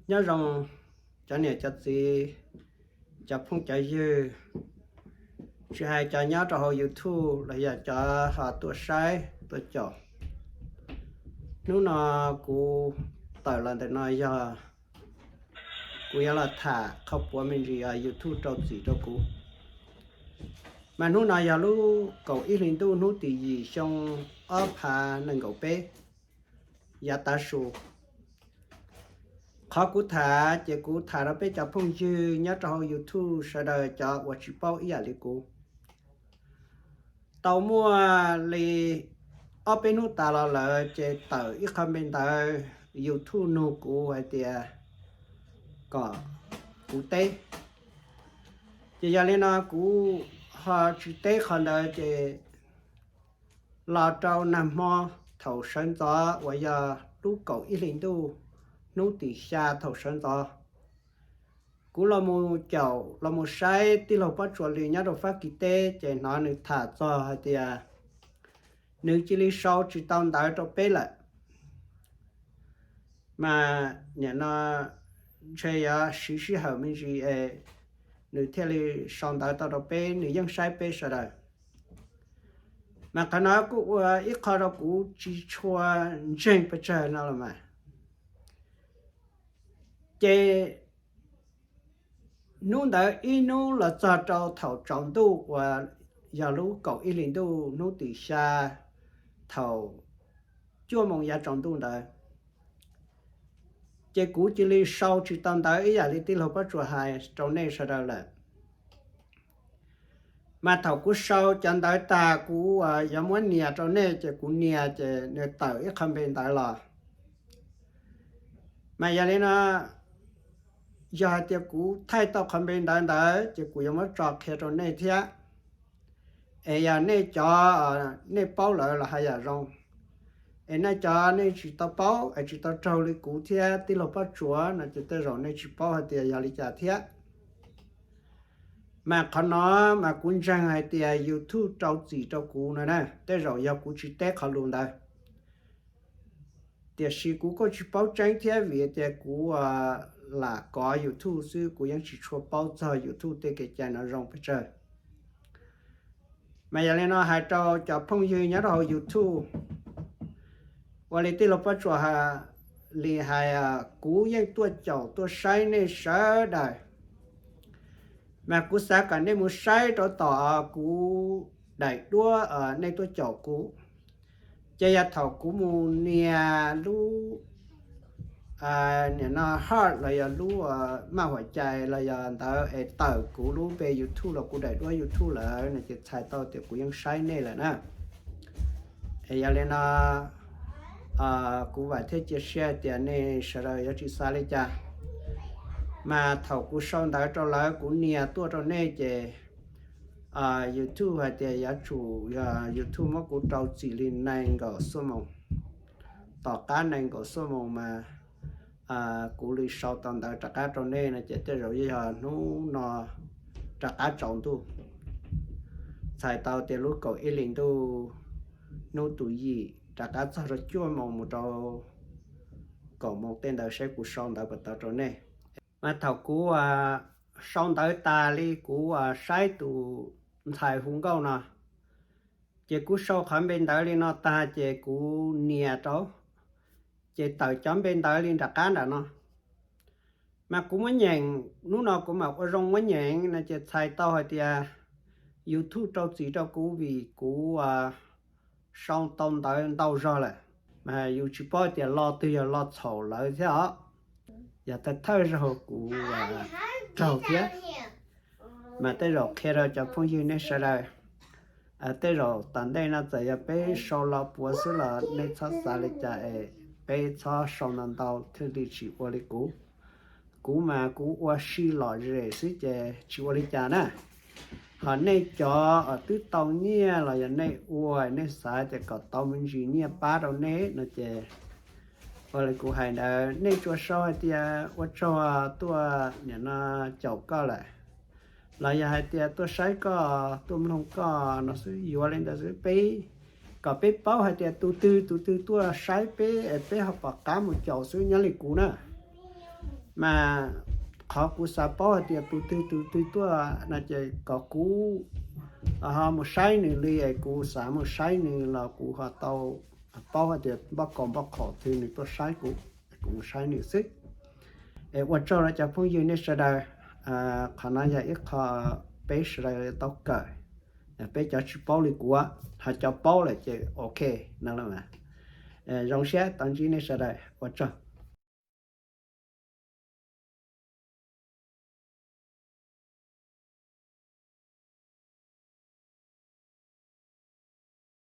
Nyob zoo cov niam cov txiv, cov phooj cov ywg, tsis hais cov nyob rau hauv YouTube los yog cov ho tuaj saib tuaj caum. Hnub no kuv tawm los ntawm no yog kuv yuav los tham qhov puav me ntsis YouTube rau txim rau kuv. Mas hnub no yog lub kaum ib hlis ntuj hnub tim yim xyoo ob phav nees nkaum peb yav tav su. Qhov kuv tham ces kuv tham rau peb cov phooj ywg nyob rau hauv YouTube sawv daws cov uas tsis paub ib yam li kuv. Tau muaj li ob peb hnub tas los lawm ces tawm ib qho npe ntawv YouTube nug kuv hais tias kom kuv teb. Ces yog li no kuv ho tsis teb qhov ntawd ces los rau nag hmo thaum sawv ntxov uas yog lub kaum ib hlis ntuj hnub tim xya thaum sawv ntxov, kuv los mus caum los mus saib tij laug Pob Tsuas Lis nyob rau Fab Kis teb ces hnov nws tham txog hais tias nws cia li sau tsis tau ntawv rau peb lawm. Mas nim no ntshe yuav siv sij hawm me ntsis es nws thiaj li sau ntawv tau rau peb, nws yeej saib peb sawv daws. Mas qhov no kuj ua ib qho rau kuv tsis tshua ntseeg pes tsawg no los mas. Ces hnub ntawd ib hnub los txog rau thaum tsaus ntuj uas yog lub kaum ib hlis ntuj hnub tim xya thaum cuaj moos yav tsaus ntuj ntawd, ces kuv cia li sau tsis tau ntawv ib yam li tij laug Pob Tsuas hais rau nej sawv daws lawm. Mas thaum kuv sau cov ntawv tag kuv yuav muab nias rau nej ces kuv nias ces nws tawm ib qho npe ntawv los. Mas yog li no, yog hais tias kuv thaij tau qhov npe ntawv ntawd ces kuv yuav muab tso qhia rau nej thiab. Es yog nej cov nej paub lawm los haj yam zoo, es nej cov nej tsis tau paub es tsis tau raug li kuv thiab tij laug Pob Tsuas no ces tej zaum nej tsis paub hais tias yog li cas thiab. Mas qhov no mas kuv ntseeg hais tias YouTube rau txim rau kuv no na, tej zaum yog kuv tsis teb qhov lus ntawd. Tiam sis kuv kuj tsis paub tseeb thiab vim tias kuv lam kov YouTube xwb, kuv yeej tsis tshua paub txog YouTube tej kev cai no zoo pes tsawg. Mas yog li no hais rau cov phooj ywg nyob rau hauv YouTube, ua li tij laug Pob Tsuas Lis hais, kuv yeej tuaj caum tuaj saib nej sawv daws. Mas kuv xav kom nej mus saib rau tom kuv daim duab nej tuaj caum kuv. Ces yog thaum kuv mus nias lub nim no heart los yog lub maj huam cai los yog ntawd es tawm kuv lub npe YouTube los kuv daim duab YouTube lawm no ces txhais tau tias kuv yeej saib nej lawm na. Es yog li no kuv vam thiab cia siab tias nej sawv daws yuav tsis xav li cas. Mas thaum kuv sau ntawv rau lawv kuv nias tuaj rau nej ces YouTube hais tias yuav tsum yog YouTube muab kuv rau txim li nees nkaum xuab moos. Tom qab nees nkaum xuab moos mas kuv li sau tau ntawv rov qab rau nej no ces tej zaum yog hnub no rov qab tsaus ntuj, txhais tau tias lub kaum ib hlis ntuj hnub tim yim rov qab txog rau cuaj moos mus rau kaum moos tej ntawd saib kuv sau ntawv puas tau rau nej. Mas thaum kuv sau ntawv tas li kuv saib tus ntxhais hu nkauj no, ces kuv sau qhov npe ntawv li no tag ces kuv nias rau, ces tawm cov npe ntawv li nram qab nram no. Mas kuv muab nyeem, hnub no kuv mam ua zoo muab nyeem no ces txhais tau hais tias YouTube rau txim rau kuv vim kuv sau tau ntawv ntau zog lawm. Mas yus tsis paub tias lo twg yog lo txhaum lawv thiab os. Yog thawj thawj zaug kuv raug thiab. Mas tej zaum qhia rau cov phooj ywg nej sawv daws, tej zaum tom ntej no txawm yog peb sau lo puav xwb los nej txhob xav li cas es peb txhob sau ntau ntau thiaj li tsis ua li kuv. Kuv mas kuv ua si lom zem xwb ces tsis ua li cas na. Ho nej cov twb tau nyiaj los yog nej ua nej xav tias kom tau me ntsis nyiaj pab rau nej no ces ua li kuv hais ntawd nej tsuas sau hais tias ua tsaug tuaj nim no caum koj lawm, los yog hais tias tuaj saib koj tuaj mloog koj no xwb, yuav li ntawd xwb peb, kom peb paub hais tias tus twg tus twg tuaj saib peb es peb ho pom qab mus caum xwb nyob li kuv na. Mas qhov kuv xav paub hais tias tus twg tus twg tuaj no ces kom kuv ho mus saib nws li es kuv xav mus saib nws los kuv ho tau paub hais tias npoj kaus npoj qhaum twg nws tuaj saib kuv, kuv mus saib nws xwb. Es ua tsaug rau cov phooj ywg nej sawv daws, qhov no yog ib qho peb sawv daws tau kawm, peb cov tsis paub li kuv, ho cov paub lawm ces ok no. Zoo siab tau ntsib nej sawv daws, ua tsaug.